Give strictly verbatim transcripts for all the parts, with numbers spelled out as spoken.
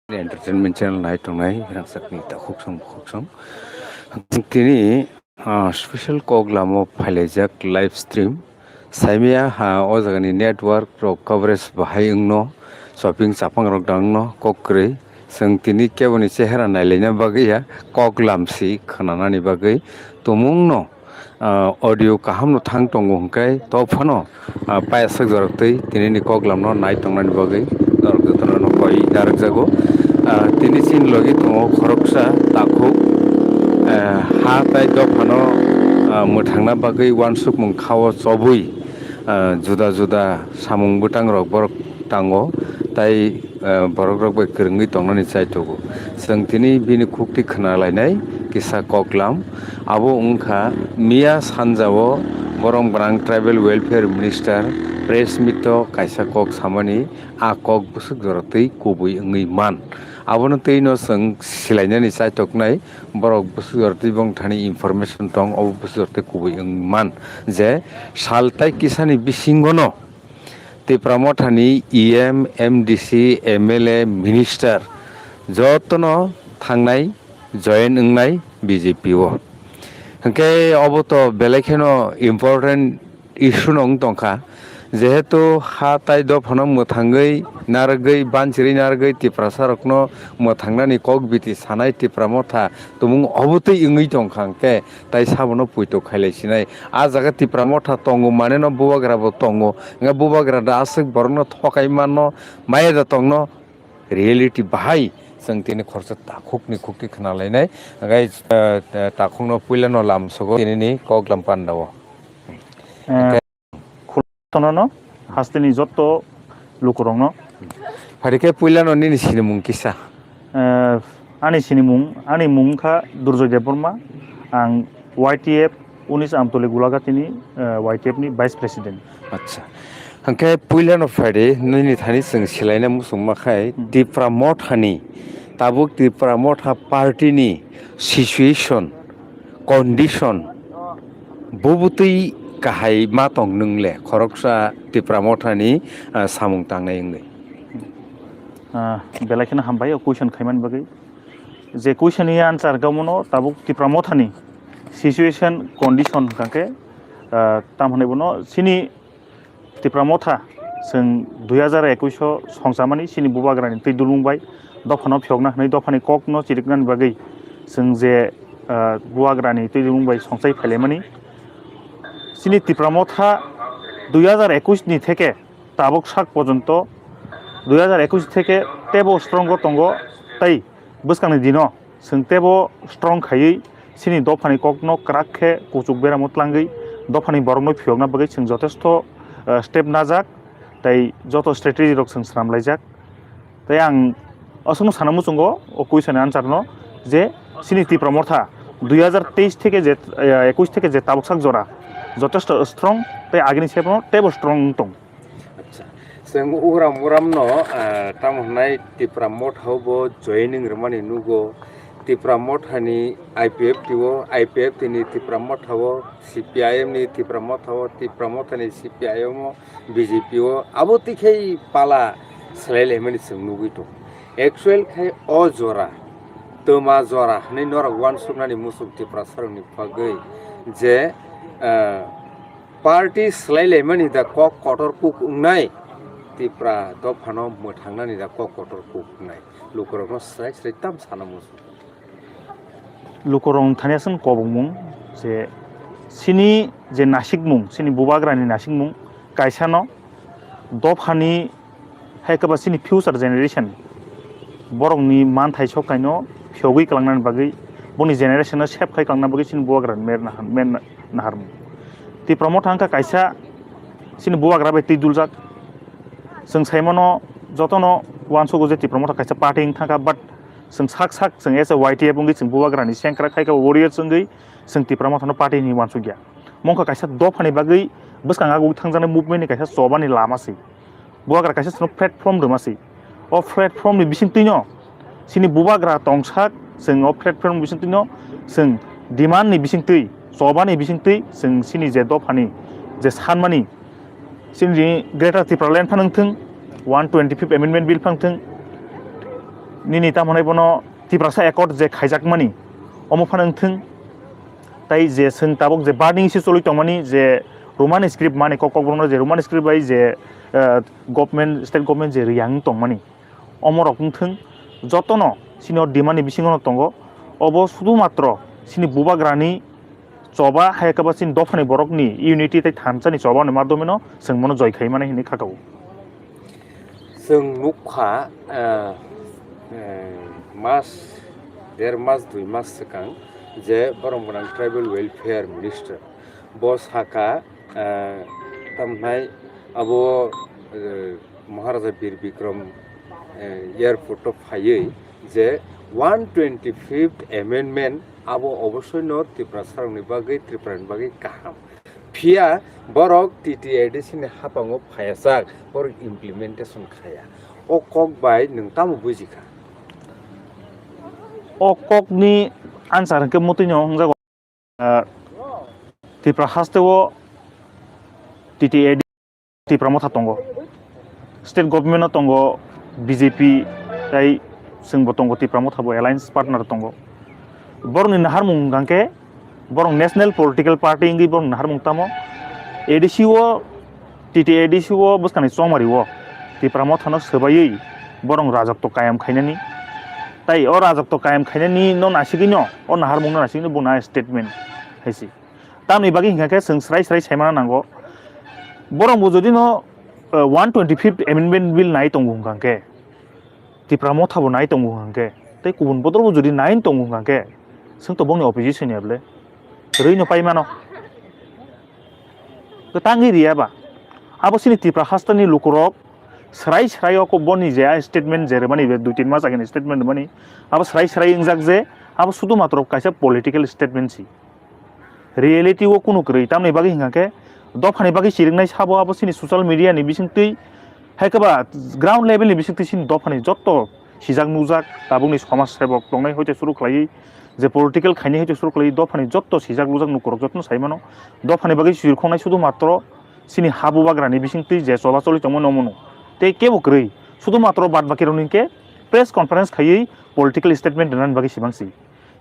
Entertainment channel nai tongnai rangchakni takhuk song bukhuk song. Tini, ah, special kok lamo phailaijak live stream. Saimia ha o jagani network rok coverage bahai wngno, shopping chapang rok dangno kok kwrwi. Chwng tini keboni chehera nailaina bagwi ya, kok lamsi khwnanani bagwi tumungno, ah, audio kahamno thang tongo hwnkhe to phano, ah, payasajak jorok twi tinini kok lamno nai tongnani bagwi norok jotono koi narwkjago. Ah, tini chini logi tongo khoroksa takhuk, ah, ha tai dophano, ah, mwthangna bagwi uansukmung khao chobwi, ah, juda juda samung bwtang rok borok tango tai, ah, borok rok bai kwrwngwi tongnani chaithogo. Chwng tini bini khukti khwnalainai kisa koklam. Abo wngkha miya sanjao borom gwnang Tribal Welfare Minister press meet o kaisa kok samani, a kok bwswk jora twi kubui wngwi man. Abono twi no chwng silainani chaitoknai, borok bwswk jora twi bong thani information tong, obo bwswk jora twi kubui wngwi man je sal tai kisani bisingo no Tipra Mothani E M, M D C, M L A, minister jotono thangnai, join wngnai B J P o. Hwnkhe obo to belai kheno important issue no wng tongkha, jehetu ha tai dophano mwthangwi narwgwi, banchirwi narwgwi Tiprasa rokno mwthangnani kok biti sanai Tipra Motha tumung obo twi wngwi tongkha, hwnkhe tai sabono puitok khailai sinai. A jaga Tipra Motha tongo, maneno bubagra bo tongo. Hwnkhe bubagra da aswk borokno thokai manno, maya da tongno, reality bahai chwng tini khoroksa takhukni khukti khwnalainai. Hwnkhe, eh, eh, takhukno puilano lamsogo tinini koklam pandao. Eh, Hwnkhe Khulumno hasteni jotto lukurokno. Phari khe puilano nini sinimung kisa? Eh, ani sinimung, ani mung wngkha Durjoy Debbarma, ang Y T F unis Amtoli Gulagatini, eh, Y T F ni Vice President. Acha. Hwnkhe puilano phaidi nini thani chwng silaina muchungma khai Hmm. Tipra Mothani, tabuk Tipra Motha party ni situation, condition, bubutwi kahai ma tong nwngle khoroksa Tipra Mothani, ah, samung tangnai wngwi. Ah, belai kheno hambai o question khaimani bagwi. Je question ni answer gamo no tabuk Tipra Mothani situation condition hwnkha khe, ah, tam hwnwi bono chini Tipra Motha chwng dui hajar ekwis o songchamani chini bubagrani twi dulmung bai dophano phiyokna hwnwi dophani kokno chiriknani bagwi chwng je, ah, bubagrani twi dulmung bai songchai phailaimani. Chini Tipra Motha dui hajar ekwis ni theke tabuk sak porjonto dui hajar ekwis theke teibo strong o tongo tei bwskangni dino chwng teibo strong khaiwi chini dophani kokno kwrak khe kuchuk beramo tlangwi dophani borokno phiyokna bagwi chwng jotesto, eh, step najak tei joto strategy rok chwng swnam laijak. Tei ang aswkno sana muchungo o question ni answer no je chini Tipra Motha dui hajar teis theke je, eh, ekwis theke je tabuk sak jora jotesto strong tei agini sebno teibo strong wng tong. Acha. Chwng ugram ugram no, ah, tamo hwnai Tipra Motha o bo joining rwmani nugo. Tipra Motha ni I P F T o, I P F T ni Tipra Motha o, C P I M ni Tipra Motha o, Tipra Motha ni C P I M o, B J P o. Abo twi khai pala swlai laimani chwng nugwi tongo. Actual khai o jora, twma jora hwnwi norok uansuknani muchung Tiprasa rokni bagwi je, ah, Party swlai laimani da kok kotor kuk wngnai, Tipra dophano mwthangnani da kok kotor kuk wngnai, lukurokno swrai swrai tam sana muchung. Lukurok thani aswk kobongmung je chini je nasikmung, chini bubagrani nasikmung kaisano dophani hai khe ba chini future generation borokni manthai sok kaino phiyogwi kwlangnani bagwi, boni generation no save khai kwlangna bagwi chini bubagra mer nahar, mer naharmung. Tipra Motha wngkha kaisa chini bubagra bai twi duljak. Chwng saimano jotono uansugo je Tipra Motha kaisa party wng thangkha, but chwng sak sak chwng as a Y T F wngwi chwng bubagrani sengkrak hai khe warriors wngwi chwng Tipra Mothano party hinwi uansukya. Mongkha kaisa dophani bagwi bwskang agwi thangjaknai movement ni kaisa chobani lama se. Bubagra kaisa chwngno platform rwma se. O platform ni bisingtwino chini bubagra tongsak, chwng o platform ni bisingtwino chwng demand ni bisingtwi, chobani bisingtwi chwng chini je dophani je sanmani, chini Greater Tipraland phano wngthwng, one twenty-fifth Amendment Bill phano wngthwng, Nini tamo hwnai bono Tiprasa Accord je khaijakmani, omo phano wngthwng. Tai je chwng tabuk je burning issue choli tongmani, je Roman script mani kok, kokborokno je Roman script bai je, eh, government, state government je riyang tongmani, omorok wngthwng, jotono chini o demand ni bisingo no tongo. Obo sudhumatro chini bubagrani choba, hai khe ba chini dophani borokni unity tei thansa ni choba ni madhyome no chwng bono joi khai mani hinwi kha kha o. Chwng nukha, eh, eh, mas, der mas, dui mas swkang je borom gwnang Tribal Welfare Minister bo sakha, eh, tamhnai abo, eh, Maharaja Bir Bikram, eh, airport o phaiwi je one twenty fifth amendment abo obosoino Tiprasarokni bagwi, Tripurani bagwi kaham. Phiya borok T T A D C ni haphango phaiyasak, borok implementation khaya. O kok bai nwng tamo bujikha? O kokni answer hwnkhe mwtwino wngjago, ah, Tripura hasteo T T A D C Tipra Motha tongo, state government o tongo B J P, tai chwngbo tongo, Tipra Motha bo alliance partner tongo. Borokni naharmung hwnkha khe borok national political party wngwi borok naharmung tamo A D C o, T T A D C o bwskangni chongmari o Tipra Mothano swbaiwi borok rajotto kayam khainani. Tai o rajotto kayam khainani no nasigwino, o naharmung no nasigwino bo na statement hai se. Tamni bagwi hwnkha khe chwng srai srai saimana nango. Borok bo jodi no, eh, one twenty fifth amendment bill nai tongo hwnkha khe, Tipra Motha bo nai tongo hwnkha khe, tei kubun bodol bo jodi nai tongo hwnkha khe, chwng to bongni opposition ya bole rwi no pai mano. Kwtangwi riya ba? Abo chini Tipra hasteni lukurok srai srai o ko boni je a statement je rwmani be dui tin mas agini statement rwmani, abo srai srai wngjak je abo sudhumatro kaisa political statement si. Reality o kunu kwrwi, tamni bagwi hwnkha khe dophani bagwi chiringnai sabo abo chini social media ni bisingtwi, hai khe ba ground level ni bisingtwi chini dophani jotto sijak nujak tabukni somaj sebok tongnai hoite suru khlaiwi, je political khainai hoite suru khlaiwi, dophani jotto sijak nujak nukurok jotto sai mano. Dophani bagwi chirkhongnai sudhumatro chini ha bubagrani bisingtwi je chola choli tongmani omono tei kebo kwrwi, sudhumatro bad bakirokni hwnkhe press conference khaiwi political statement rwnani bagwi sibangsi.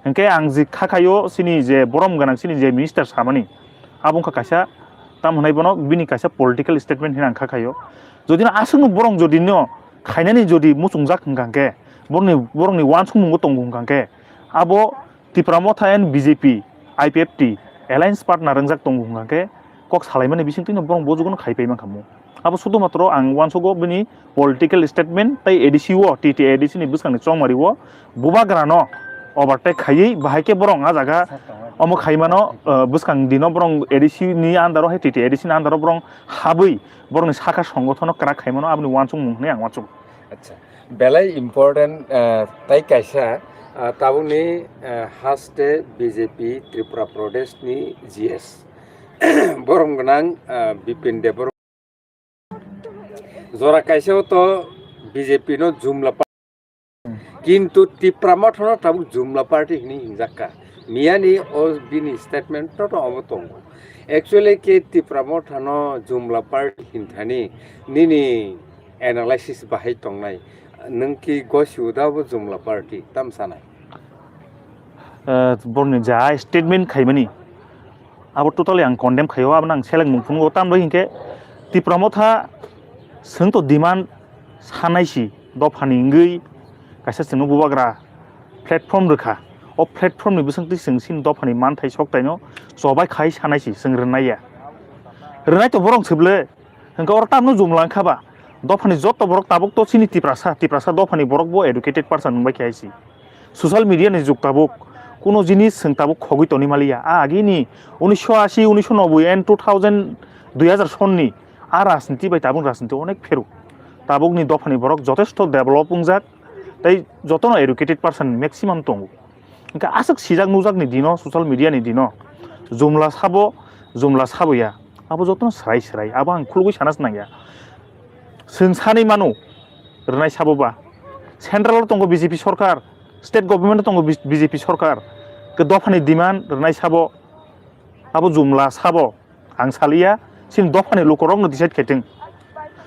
Hwnkhe ang je kha khaio chini je borom gwnang chini je minister samani, abo wngkha kaisa, tamo hwnai bono bini kaisa political statement hinwi ang kha khaio. Jodi no aswkno borok jodi no khainani jodi muchungjak hwnkha hwnkhe, borokni, borokni uansukmungo tongo hwnkha hwnkhe, abo Tipra Motha and B J P, I P F T alliance partner wngjak tongo hwnkha hwnkhe, kok salaimani bisingtwino borok bo jugono khai pai mankha mo. Abo sudhumatro ang uansugo bini political statement tei A D C o, T T A D C ni bwskangni chongmari o bubagrano overtake khaiwi bahai khe borok a jaga omo khaimano, uh, bwskang dino borok A D C ni under o hai T T A D C ni under o borok habwi borokni sakha songothono kwrak khaimano aboni uansukmung hwnwi ang uansugo. Acha, belai important, uh, tai kaisa, uh, tabukni, uh, haste B J P Tripura Pradesh ni G S borom gwnang, uh, Bipin Debbarma. Jora kaisa o to B J P no jumla pa-, kintu Tipra Motha no tabuk jumla party hinwi hinjak kha. Miyani o bini statement to to omo tongo. Actually khe Tipra Motha no jumla party hinthani nini analysis bahai tongnai. Nwng ki gosi uda bo jumla party tam sanai? Eh, borni ja statement khaimani, abo totally ang condemn khaio, abo nang seleng mung phungo. Tambai hinkhe Tipra Motha chwng to demand sanai si dophani wngwi kaisa chwngno bubagra platform rwkha. O platform ni bwswngtwi chwng chini dophani manthai soktaino chobai khai sanai si chwng rwnai ya. Rwnai to borok swble. Hwnkhe oro tamno jumla wngkha ba? Dophani jotto borok tabuk to chini Tiprasa, Tiprasa dophani borok bo educated person wngbai khe hai si. Social media ni jug tabuk, kuno jinis chwng tabuk khogwi toni maliya. A agini unisho ashi, unisho noboi and two thousand, dui hazar sonni a rajniti bai tabuk rajniti onek pheru. Tabukni dophani borok jotesto develop wngjak, tei jotono educated person maximum tongo. Hwnkhe aswk sijak nukjakni dino, social media ni dino, jumla sabo, jumla sabo ya, abo jotono swrai swrai, abo ang khulugwi sana se nangya. Chwng sanwi mano, rwnai sabo ba. Central o tongo B J P sorkar, state government o tongo B J P sorkar, khe dophani demand rwnai sabo, abo jumla sabo. Ang saliya, chini dophani lukurokno decide khaitwng.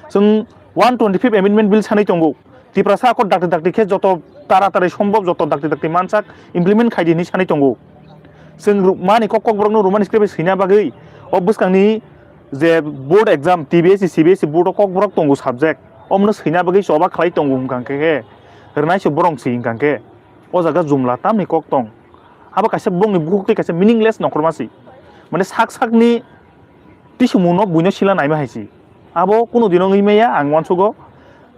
Chwng one twenty fifth amendment bill sanwi tongo. Tiprasa kok dakti dakti khe joto tara tari sombhob joto dakti dakti mansak implement khai di hinwi sanwi tongo. Chwng ru-, mani kok kokborokno Roman script bai swina bagwi o bwskangni je board exam T B S C, C B S C board o kokborok tongo subject, omono swina bagwi choba khlai tongo hwnkha khe, rwnaisuk borok si hwnkha khe o jaga jumla tamni kok tong. Abo kaisa bongni bukhuk tei kaisa meaningless nokhorma si. Mane sak sakni tisumungno buino sila naima hai si. Abo kunu dino wngwi maya ang uansugo.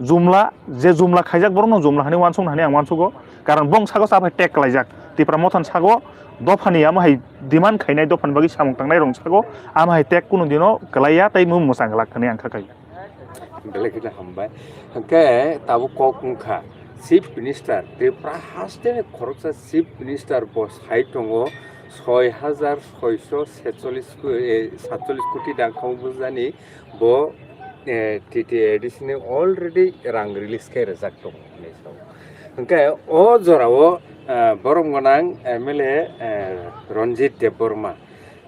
Jumla, je jumla khaijak borokno jumla hinwi uansukna hinwi ang uansugo. Karon bong sago sa phai tag kwlaijak. Tipra Motha ni sago dophani amo hai demand khainai, dophani bagwi samung tangnai rok sago amo hai tag kunu dino kwlaiya tei mung mwchang glak hinwi ang kha khai. Belai kheno hambai. Hwnkhe tabuk kok wngkha Chief Minister, Tripura haste ni khoroksa Chief Minister bo sai tongo soi hajar soiso setcholish ko-, eh, satcholish koti dangkha bujani bo, eh, T T A D C ni already rang release khe rwjak tongo hinwi sao. Hwnkhe o jorao, eh, borom gwnang M L A, eh, Ranjit Debbarma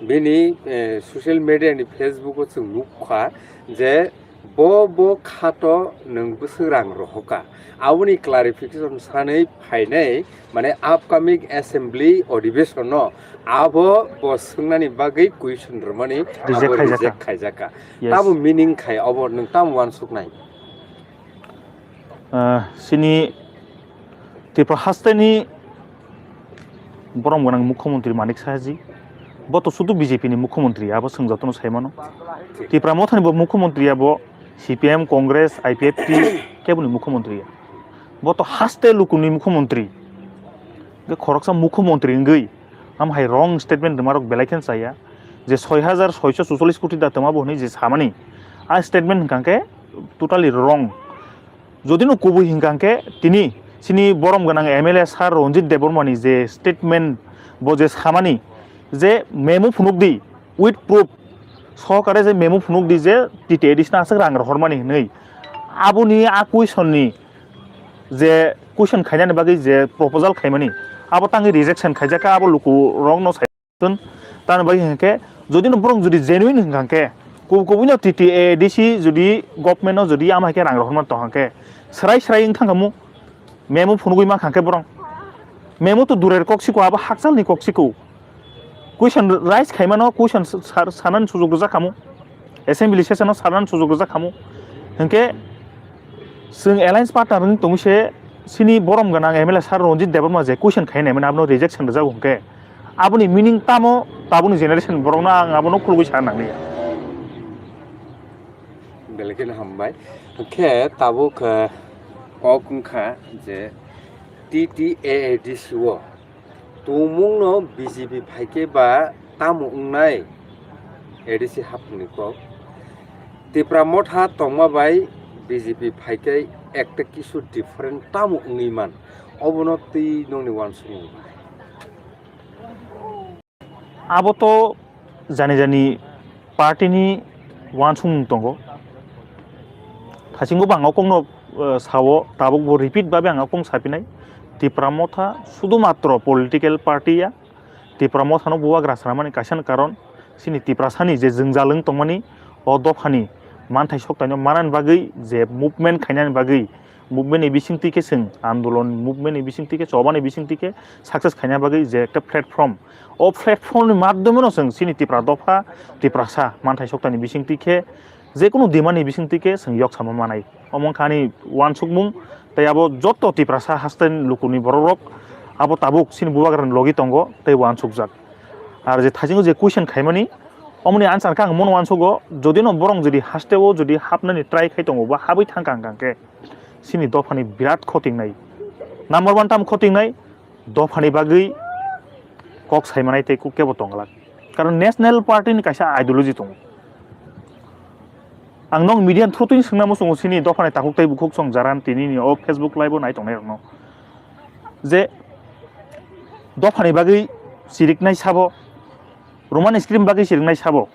bini, eh, social media ni Facebook o chwng nukha je bo, bo khato nwng bwswk rang rohoka. Aboni clarification sanwi phainai, mane upcoming assembly odibeshono abo bo swngnani bagwi question rwmani abo reject khaijaka. Reject khaijaka. Yes. Tamo meaning khai obo nwng tamo uansuknai? Ah, chini Tripura hasteni borom gwnang mukhyamantri Manik Sahaji, bo to sudu B J P ni mukhyamantri, abo chwng jotono sai mano. Tipra Mothani bo mukhyamantri ya, bo C P M, Congress, I P F T keboni mukhyamantri ya. Bo to haste lukuni mukhyamantri. Hwnkhe khoroksa mukhyamantri wngwi am hai wrong statement rwmarok belai kheno chaya. Je soi hajar soiso chuchollis koti da tongma bo hwnwi je samani, a statement hwnkha khe totally wrong. Jodi no kubui hinkha khe tini chini borom gwnang M L A sir Ranjit Debbarma ni je statement, bo je samani je memo phunuk di with proof, sohokare je memo phunuk di je T T A D C no aswk rang rohormani hinwi, aboni a question ni je question khainani bagwi je proposal khaimani, abo tangwi rejection khaijak kha, abo lukurokno sai. Tun, tani bai hwnkhe, jodi no borok jodi genuine hwnkha khe, ku-, kubui no T T A D C jodi government no jodi ama hai khe rang rohorma tong hwnkhe, srai srai wng thang khamu, memo phunugui ma kha khe borok. Memo to durer kok siko, abo hakchal ni kok siko. Question raise khaimano, question sa-, sa-, sanani sujok rwjak khamu. Assembly session o sanani sujok rwjak khamu. Hwnkhe, chwng alliance partner wng tongwi se, chini borom gwnang M L A sir Ranjit Debbarma je question khainai mani, abono rejection rwjago hwnkhe, aboni meaning tamo, tabukni generation borokno ang abono khulugwi sa nanglia. Belai kheno hambai. Hwnkhe tabuk, eh, kok wngkha je T T A A D C o tumungno B J P phaikhe ba tamo wngnai A D C haphangni kok. Tipra Motha tongma bai B J P phaikhe ekta kisu different tamo wngwi man. Obono twi nongni uansukmung bai. Abo to jani jani party ni uansukmung tongo. Thaisingo bo ang o kokno, eh, sao, tabuk bo repeat babe ang o kokno sapinai. Tipra Motha sudu matro political party ya. Tipra Mothano bubagra swnamani kaisa karon chini Tiprasani je jwngjal wng tongmani, o dophani manthai soktaino manani bagwi je movement khainani bagwi, movement ni bisingtwi khe chwng andolon, movement ni bisingtwi khe, chobani bisingtwi khe success khaina bagwi je ekta platform, o platform ni madhyome no chwng chini Tipra dopha, Tiprasa manthai soktani bisingtwi khe, jekunu demand ni bisingtwi khe chwng yok sama manai. Omo wngkha ani uansukmung, tei abo joto Tiprasa haste lukuni borok rok abo tabuk chini bubagra ni logi tongo tei uansukjak. Ar je thaisingo je question khaimani, omoni answer khe ang mono uansugo, jodi no borok jodi haste o jodi hapnani try khai tongo ba habwi thangkha hwnkha khe, chini dophani birat khotingnai. Number one tam khotingnai, dophani bagwi kok saimanai tei kebo tongglak. Karon National Party ni kaisa ideology tongo. Ang nok media through twi swngna muchungo chini dophani takhuk tei bukhuk song jaran tini ni o Facebook live o nai tongnai rokno. Je dophani bagwi chiriknai sabo, Roman script bagwi chiriknai sabo,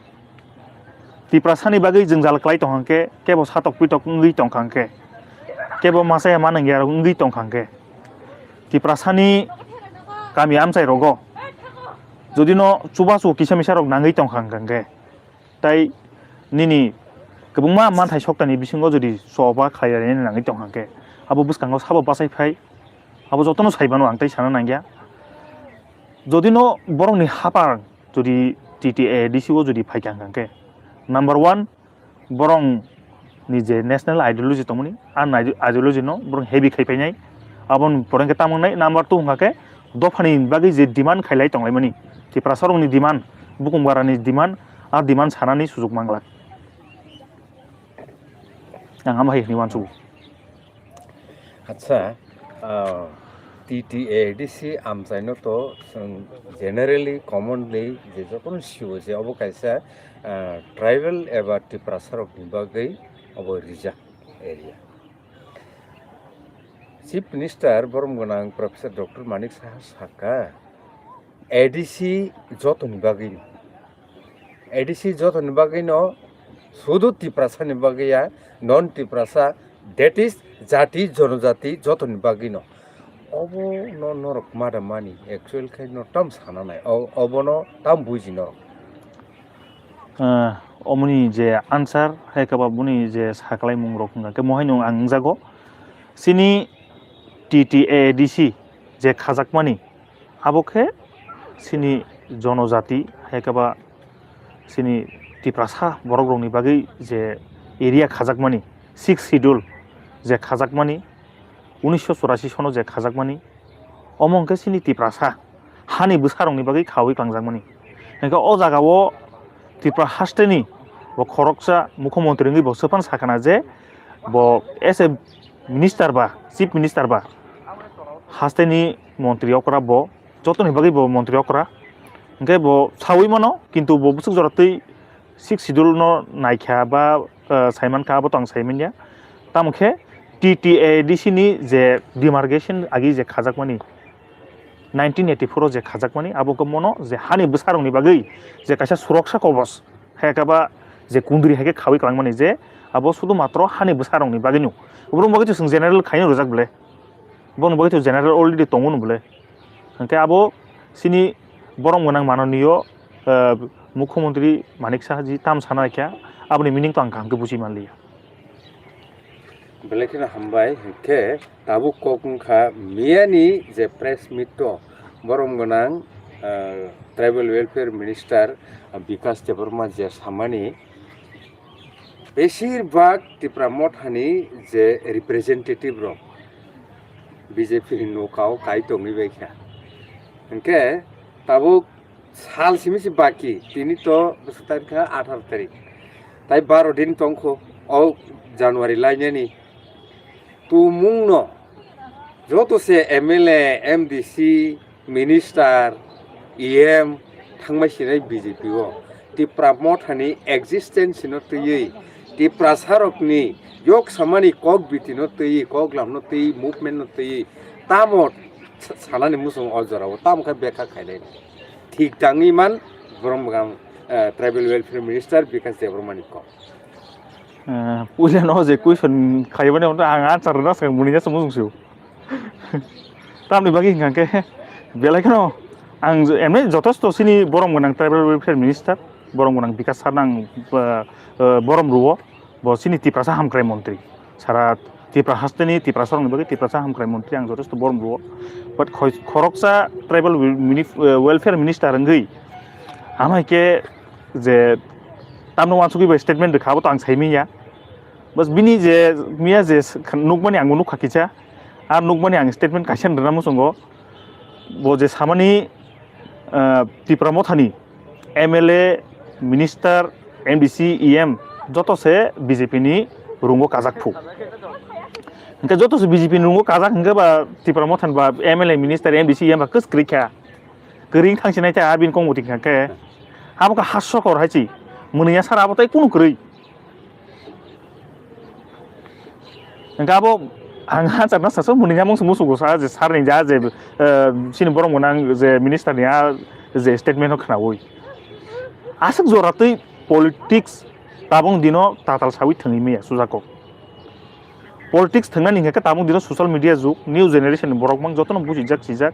Tiprasani bagwi jwngjal klai tong hwnkhe, kebo satok pitok wngwi tong kha hwnkhe, kebo machaya manwngya rok wngwi tong kha hwnkhe, Tiprasani kami amchai rogo jodi no chubachu kisa misa rok nangwi tong kha hwnkhe, tai nini kwbangma manthai soktani bisingo jodi choba khlai rwna nangwi tong kha hwnkhe, abo bwskango sabo bachai phai, abo jotono sai mano ang tei sana nangya. Jodi no borokni hapar jodi T T A D C o jodi phaikha hwnkha khe, number one, borok ni je national ideology tongmani, a nai-, ideology no borok heavy khai painai, aboni pore hwnkhe tamo wngnai, number two hwnkha khe dophani bagwi je demand khailai tonglaimani, Tiprasa rokni demand, bukum bara ni demand, a demand sanani sujuk manglak. Ang amo hai hwnwi uansugo. Acha, ah, T T A D C amchaino to chwng generally, commonly je jotono sio je obo kaisa, ah, tribal eba Tiprasa rokni bagwi obo rijak area. Chief Minister borom gwnang Professor Doctor Manik Saha sakha, A D C jotoni bagwi, A D C jotoni bagwi no, sudu Tiprasa ni bagwi ya, non Tiprasa, that is jati jonojati jotoni bagwi no. Obo no norok mada mani actual khai no tam sana nai, o-, obo no tam buji norok. Ah, omoni je answer hai khe ba boni je saklaimung rok hwnka khe mohai nung ang wngjago. Chini T T A D C je khajakmani, abo khe chini jonojati hai khe ba chini Tiprasa borok rokni bagwi je area khajakmani, sixth schedule je khajakmani, unisho churasi sono je khajakmani, omo hwnkhe chini Tiprasa hani bwsarokni bagwi khaui klangjakmani. Hwnkhe o jagao Tripura hasteni bo khoroksa mukhyamantri wngwi bo swphang sakana je bo as a minister ba, chief minister ba, hasteni montri okra bo, jotoni bagwi bo montri okra. Hwnkhe bo saui mano, kintu bo bwswk jora twi sixth schedule no naikha ba, ah, saimankha, abo to ang saimanya. Tamo khe T T A D C ni je demarcation agi je khajakmani, nineteen eighty-four o je khajakmani, abo khe mono je hani bwsarokni bagwi je kaisa suroksa kobos, hai khe ba je kundri hai khe khaui klangmani je abo sudu matro hani bwsarokni bagwino. Oborok bagwi to chwng general khaino rwjak bwle. Bono bagwi to general already tongo no bwle. Hwnkhe abo chini borom gwnang mananiyo, eh, mukhyamantri Manik Saha ji tam sana kha, aboni meaning to ang kaham khe buji manliya. Belai kheno hambai, hwnkhe tabuk kok wngkha miyani je press meet o borom gwnang, eh, tribal welfare minister, eh, Bikash Debbarma je samani, besir bak Tipra Mothani je representative rok B J P ni nokao kai tongwi bai kha. Hwnkhe tabuk sal simi si baki, tini to bwswk tarikh kha atharo tarikh. Tai baro din tongkho o January lainani. Tumungno joto se M L A, M D C, minister, E M thangbai sinai B J P o. Tipra Mothani existence no twiwi, Tiprasarokni yok samani kok biti no twiwi, kok lam no twiwi, movement no twiwi, tamo sa-, sanani muchung o jorao tamo khe bekha khainai. Thik tangwi man borom bwkang, eh, tribal welfare minister Bikash Debbarma ni kok. Eh, puila no je question khaibani hwnba ang answer rwna swkang mwnwi ya se muchung sio. Tamni bagwi hwnkha khe belai kheno ang je-, emni jotosto chini borom gwnang tribal welfare minister, borom gwnang Bikash sir nang, eh, eh, borom rwo, bo chini Tiprasa hamkrai montri. Sara Tipra hasteni Tiprasa rokni bagwi Tiprasa hamkrai montri ang jotosto borom rwo. But khoi-, khoroksa tribal wel-, mini-, eh, welfare minister wngwi, amai khe je tamno wansugwi bai statement rwkha, abo to ang saimanya. Bas bini je miya je s-, nukmani ang nukha kisa, ar nukmani ang statement kaisa rwna muchungo. Bo je samani, ah, Tipra Mothani M L A, minister, M D C, E M joto se B J P ni rungo kajak phu. Hwnkhe joto se B J P ni rungo kajak hwnkhe ba Tipra Mothani ba M L A, minister, M D C, E M ba kwskwrwi kha. Kwrwi thangsinai ta abini kongmoti hwnkha khe. Abo khe harsokor hai se. Mwnwi ya sara abo tai kunu kwrwi. Hwnkhe abo ang ha charna sasu mwnwi ya mungsu musugo sa je sir ni ja je, eh, chini borom gwnang je minister ni a je statement o khnaui. Aswk jora twi politics tabung dino tatal saui thwngwi maya sujako. Politics thwngnani hwnkhe tabuk dino social media jug, new generation ni borok mang jotono bujijak sijak.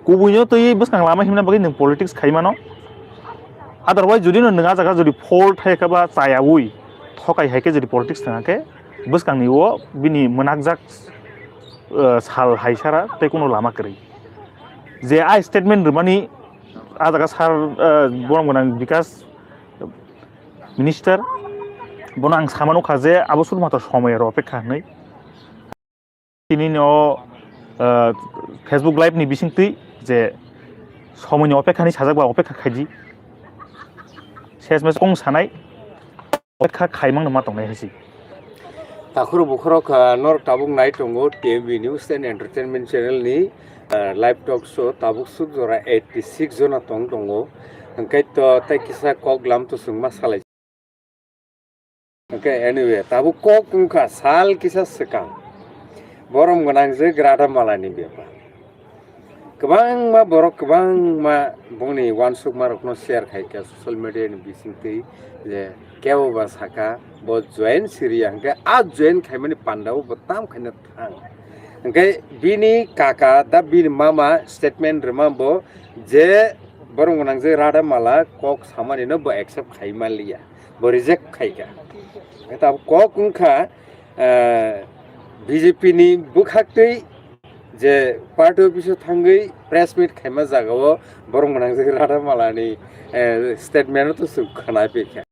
Kubuino twi bwskang lama himna bagwi nwng politics khai mano. Otherwise, jodi no nwng a jaga jodi fault hai khe ba chayaui thokai hai khe jodi politics thwng khe, Bwskangni o bini mwnakjak, eh, sal hai sara tei kuno lama kwrwi. Je a statement rwmani a jaga sar, eh, borom gwnang Bikas Minister, bono ang sama nukha je abo sudhumatro somoyar opekha hinwi. Tini no, eh, Facebook Live ni bisingtwi je somoyni opekha hinwi sajak ba opekha khaidi. Ses mes kong sanai opekha khaimang no ma tongnai hai se. Takhurok bukhurok, ah, norok tabuk nai tongo T M V News and Entertainment Channel ni, ah, live talk show, tabuk suk jora eighty six jona tong tongo. Hwnkhe to tei kisa kok lam to chwngma salai. Hwnkhe anyway, tabuk kok wngkha sal kisa swkang. Borom gwnang je Radha Mala ni bepar. Kwbangma borok, kwbangma bongni uansukma rokno share khai kha social media ni bisingtwi, je kebo ba saka bo join siriya, hwnkhe a join khaimani panda o bo tam khaina thang. Hwnkhe bini kaka da bini mama statement rwma bo je borom gwnang je Radha Mala kok samani no bo accept khai manliya, bo reject khai kha. Hwnkhe tabuk kok wngkha, eh, B J P ni bwkhaktwi je party office o thangwi press meet khaima jagao borom gwnang je Radha Mala ni, eh, statement o to chwng khwnai phaikha.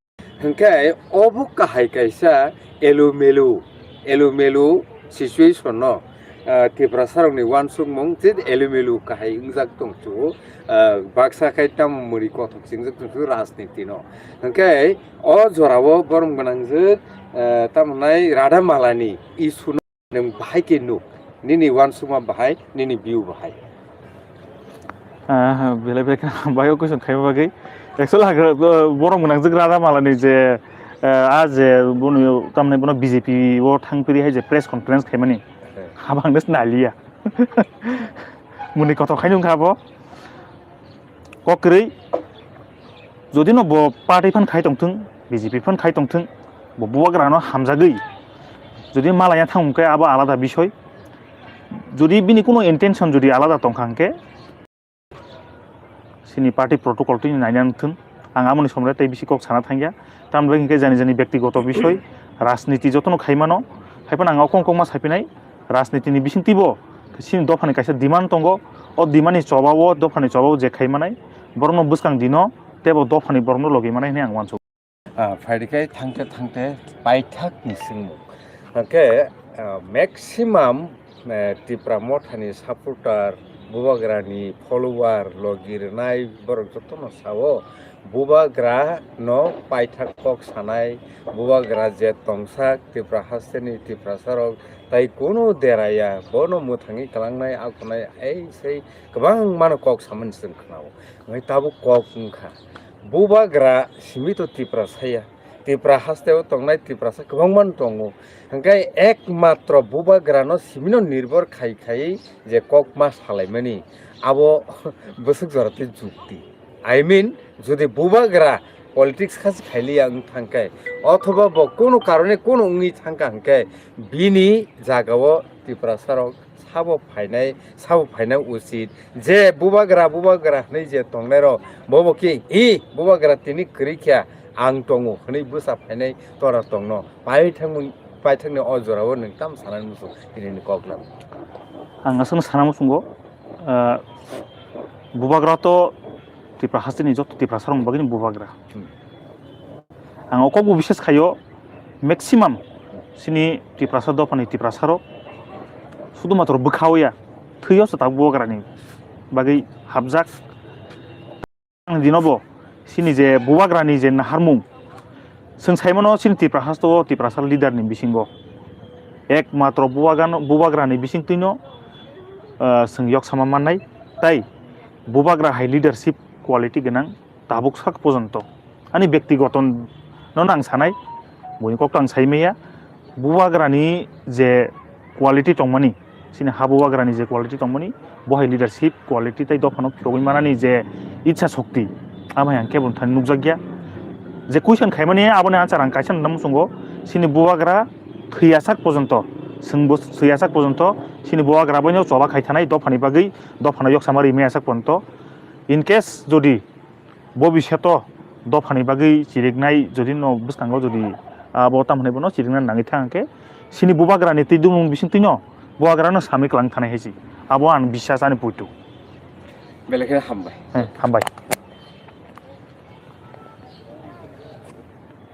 Hwnkhe obo kahai kaisa elumelu, elumelu situation no, ah, Tiprasa rokni uansukmung je elumelu kahai wngjak tongchu, ah, baksa khai tamo muri kothok chingjak tongchu rajniti no. Hwnkhe o jorao borom gwnang je, ah, tamo nai Radha Mala ni issue no Nwng bahai khe nuk, nini uansukma bahai, nini view bahai. Ah, belai belai khe bahai o question khaima bagwi. Actually, hagra, uh, borom gwnang jwk Radha Mala ni je, uh, a je bono, tamni bono B J P o thang phiri hai je press conference khaimani. Hmm. Habang des naliya. Muni kotor khaini wngkha abo. Kok kwrwi, jodi no bo party phan khai tongthwng, B J P phan khai tongthwng, bo bubagrano hamjagwi jodi malaiya thang hwnkhe abo alada bisoi. Jodi bini kuno intention jodi alada tongkha hwnkhe, sini party protocol twi naina wngthwng. Ang amoni somre tei bisi kok sana thangya. Tamni bagwi hwnkhe jani jani bektigoto bisoi, rajniti jotono khaimano. Haiphano ang okong okong ma saiphinai, rajnitini bisingtwibo sini dophani kaisa demand tongo. O demandni chobao, dophani chobao je khaimanai, borokno bwskang dino, teibo dophani borokno logi manai hinwi ang uansukha. Ah, phaidi khe thangte thangte paithakni swngmung. Hwnkhe, ah, maximum eh, Tipra Mothani supporter, bubagrani follower, logi rwnai borok jotono sao, bubagra no paithak kok sanai, bubagra je tongsak Tipra hasteni Tiprasarok tai kunu deraya, bono mwthangwi kwlangnai, akhunai, ei sei kwbangmano kok samani chwng khnao. Hwnwi tabuk kok wngkha. Bubagra simi to Tiprasa ya. Tipra hasteo tongnai Tiprasa kwbangma no tongo. Hwnkhe ekmatro bubagrano simino nirbor khai khai je kok ma salaimani, abo bwswk jora tei jukti. I mean, jodi bubagra politics kha se khailiya wng thangkhe, othoba bo kunu karone kunu wngwi thangkha hwnkhe, bini jagao Tiprasarok sabo phainai, sabo phaina usit. Je bubagra, bubagra hwnwi je tongnairok, bobo khe, "Hi, bubagra tini kwrwi kha, ang tongo," hwnwi bwsa phainai tora tongno. Paithakmung, paithakni o jorao nwng tamo sanani muchung tinini kok nang. Ang aswkno sana muchungo, ah, bubagra to Tipra hasteni joto Tiprasarokni bagwino bubagra. Hmm. Ang o kokbo bises khaio, maximum sini Tiprasa dophani Tiprasarok sudhumatro bwkha-o ya, thwi-o se tabuk bubagrani bagwi hapjak. Ang dinobo sini je bubagrani je naharmung, chwng saimano sini Tipra hasto-o Tiprasa leader-ni bisingo ekmatro bubagan-, bubagrani bisingtwino, ah, chwng yoksama mannai, tai bubagra hai leadership quality gwnang tabuk sak porjonto. Ani bektigoto no ang sanai, buini kokto ang sai maya, bubagrani je quality tongmani, sini ha bubagrani je quality tongmani, bo hai leadership quality tai dophano phirogwi manani je itsa shokti, abo hai ang kebo thani nukjakya. Je question khaimani aboni answer ang kaisa nang muchungo, sini bubagra thwiyasak porjonto, chwngbo thwiyasak porjonto, sini bubagra boino choba khai thanai dophani bagwi, dophano yoksama ri mayasak porjonto. In case jodi bobisyoto dophani bagwi chiriknai jodi no bwskango jodi abo tamo hwnwi bono chirikna nangwi thang khe, Sini bubagrani twi dumung bising twino bubagrano samwi klang thanai hai si. Abo ang bisas ani puitu. Belai kheno hambai. He, hambai.